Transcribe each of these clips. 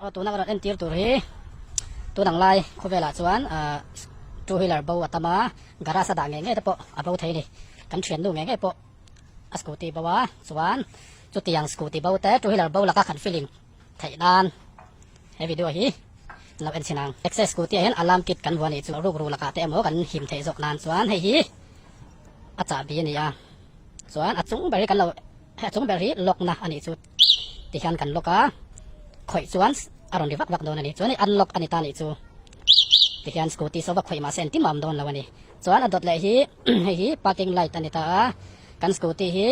Aw tuna ka rawn entir tur hi tun ang lai khawvelah chuan two wheeler bo a tam a, garage a dah ngei ngei te pawh a bo thei a ni. Kan thiannu ngei ngei pawh a scooty bo a, chuan chutiang scooty bo te two wheeler bo laka kan feeling theih nan he video hi an lo en chhin ang. Access scooty ah hian alarm kit kan vuah a nih chu rukru lakah te emaw kan him theih zawk nan chuan hei hi a chahbi a ni a, chuan a chung ber hi kan lo hei a chung ber hi lock na a nih chu. Tihian kan lock a, khawih chuan a rawn ri vak vak dawn a ni. Chuan hei unlock a ni ta nih chu. Tihian scooty saw va khawih mahse engtin mah a awm dawn lo a ni. Chuan a dawt leh hi hei hi parking light a ni ta a, kan scooty hi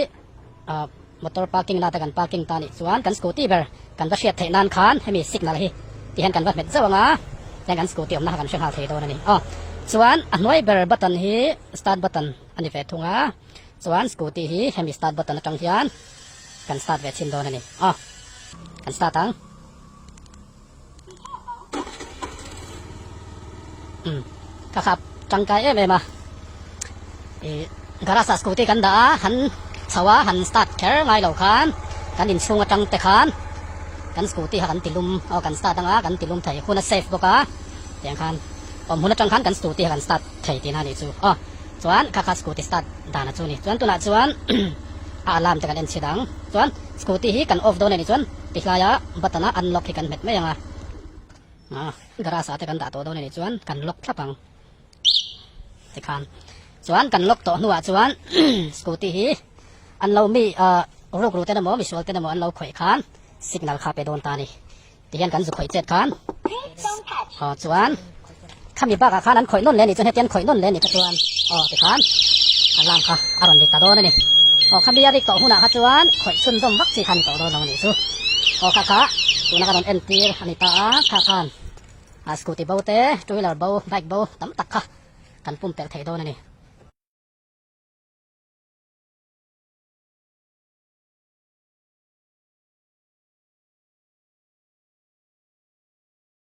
ah motor parking lata kan parking ta nih chuan kan scooty ber kan va hriat theih nan khan hemi signal hi tihian kan va hmet zauh ang a, tihian kan scooty awmna kha kan hre nghal thei dawn a ni. Aw chuan a hnuai ber button hi start button a ni ve thung a, chuan scooty hi hemi start button atang hian Kan start ve chhin dawn a ni. Aw, kan start ang. Umm, ka khap tangkai em em a. I garage ah scooty kan dah a, han chho a, han start kher ngai lo khan kan inchhung atang te khan kan scooty kha kan ti lum, aw kan start anga kan ti lum thei hun a safe bawk a, tiang khan awm hun atang khan kan scooty kha kan start thei tihna a nih chu. Aw. Chuan kha kha scooty start dan a chu ni. Chuan tunah chuan a alarm te kan en chhi dang. Chuan scooty hi kan off dawn a nih chuan tihlai a button a unlock hi kan hmet mai ang a. Garage ah te kan dah tawh dawn a nih chuan kan lock thlap ang tikhan. Chuan kan lock tawh hnuah chuan scooty hi an lo mi rukru ten emaw misual ten emaw an lo khawih khan signal kha pe dawn ta a ni. Tihian kan zu khawih chet khan aw chuan khami bakah khan an khawih nawn leh anih chuan hetiang khawih nawn leh anih kha chuan aw tikhan alarm kha a rawn rik ta dawn a ni. Aw khami a rik tawh hunah kha chuan khawih chhunzawm vak chi kha a ni tawh dawn lo anih chu. Aw kha kha tuna ka rawn entir a ni ta a, kha khan a scooty bo te, two wheeler bo, bike bo tam tak kha kan pumpelh thei dawn a ni.